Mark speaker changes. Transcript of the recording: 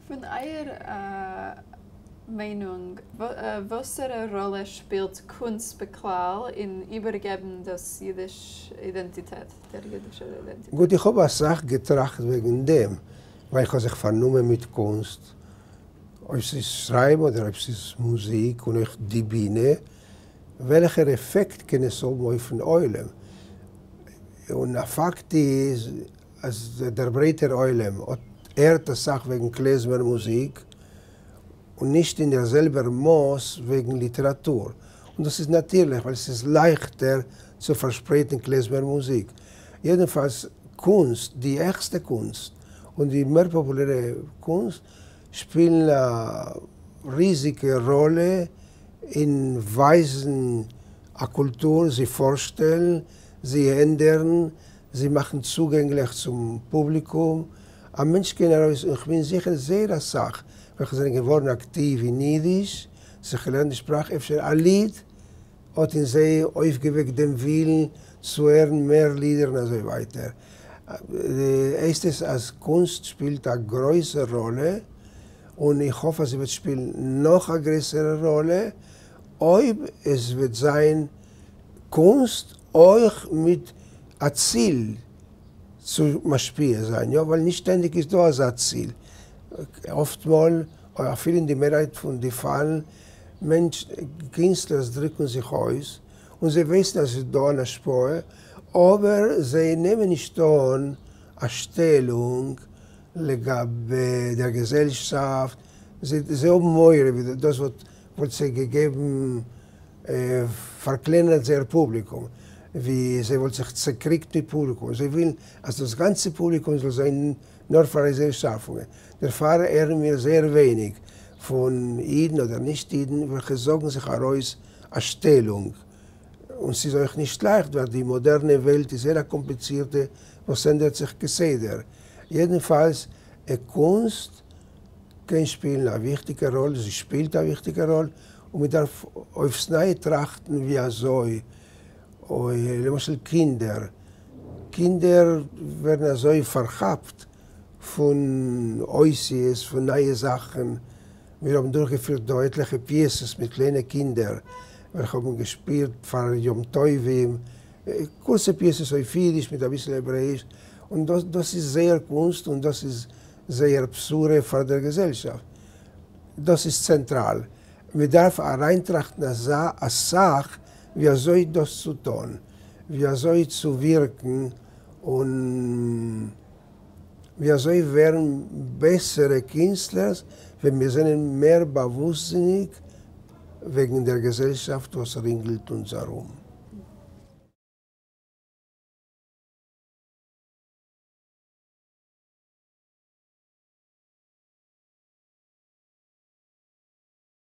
Speaker 1: פון אייער מיינונג, וואסערע ראלע שפילט קונסט בכלל אין איבערגעבן דאס אידיש אידענטיטעט, דער אידישער אידענטיטעט?
Speaker 2: גוט, איך האב אסאך געטראכט וועגן דעם, ווייל איך האב זיך פארנומען מיט קונסט, אויב ס'איז שרייבן אדער אויב ס'איז מוזיק און אויך די בינע, וועלכער עפעקט קען עס האבן אויפן עולם? און א פאקט איז אז דער ברייטער עולם האט הערט אסאך וועגן קלעזמער מוזיק און נישט אין דער זעלבער מאס וועגן ליטעראטור, און דאס איז נאטירליך ווייל ס'איז לייכטער צו פארשפרייטן קלעזמער מוזיק. יעדנפאלס, קונסט, די העכסטע קונסט און די מער פאפולערע קונסט, שפילן א ריזיגע ראלע אין ווייזן א קולטור, זי פארשטעלן, זי ענדערן, זי מאכן צוגענגליך צום פובליקום. א מענטש קען ארויס, און כ'בין זיכער זייער אסאך וועלכע זענען געווארן אקטיוו אין אידיש, זיך געלערנט די שפראך, אפשר א ליד האט אין זיי אויפגעוועקט דעם ווילן צו הערן מער לידער און אזוי ווייטער. הייסט עס אז קונסט שפילט א גרויסע ראלע, און איך האף אז זי וועט שפילן נאך א גרעסערע ראלע אויב עס וועט זיין קונסט אויך מיט א ציל צו משפיע זיין, יא, ווייל נישט שטענדיג איז דא אזא ציל, אפטמאל, אפילו אין די מערהייט פון די פאלן, מענטש, קינסטלערס דריקן זיך אויס, און זיי ווייסן אז עס איז דא אן השפעה, אבער זיי נעמען נישט אן א שטעלונג לגבי דער געזעלשאפט, זיי האבן מורא ווי דאס וואלט זיי געגעבן פארקלענערט זייער פובליקום, ווי זיי וואלט זיך צעקריגט מיט פובליקום, זיי ווילן אז דאס גאנצע פובליקום זאל זיין נאר פאר זייערע שאפונגען, דערפאר הערן מיר זייער ווייניג פון אידן אדער נישט אידן וועלכע זאגן זיך ארויס א שטעלונג, און ס'איז אויך נישט לייכט ווייל די מאדערנע וועלט איז זייער א קאמפליצירטע וואס ענדערט זיך כסדר. יעדנפאלס, קונסט קען שפילן א וויכטיגע ראל, זי שפילט א וויכטיגע ראל, און מען דארף אויפסניי טראכטן ווי אזוי, למשל קינדער, קינדער ווערן אזוי פארכאפט פון אותיות, פון נייע זאכן, מיר האבן דורכגעפירט דא עטליכע פיעסעס מיט קליינע קינדער וועלכע האבן געשפילט פאר יום טובים, קורצע פיעסעס אויף אידיש מיט אביסל העברעאיש, און דאס איז זייער קונסט און דאס איז זייער בשורה פאר דער געזעלשאפט. דאס איז צענטראל. מען דארף אריינטראכטן אזא אסאך ווי אזוי דאס צו טון, ווי אזוי צו ווירקן און ווי אזוי ווערן בעסערע קינסטלערס ווען מיר זענען מער באוואוסטזיניג וועגן דער געזעלשאפט וואס רינגלט אונז ארום.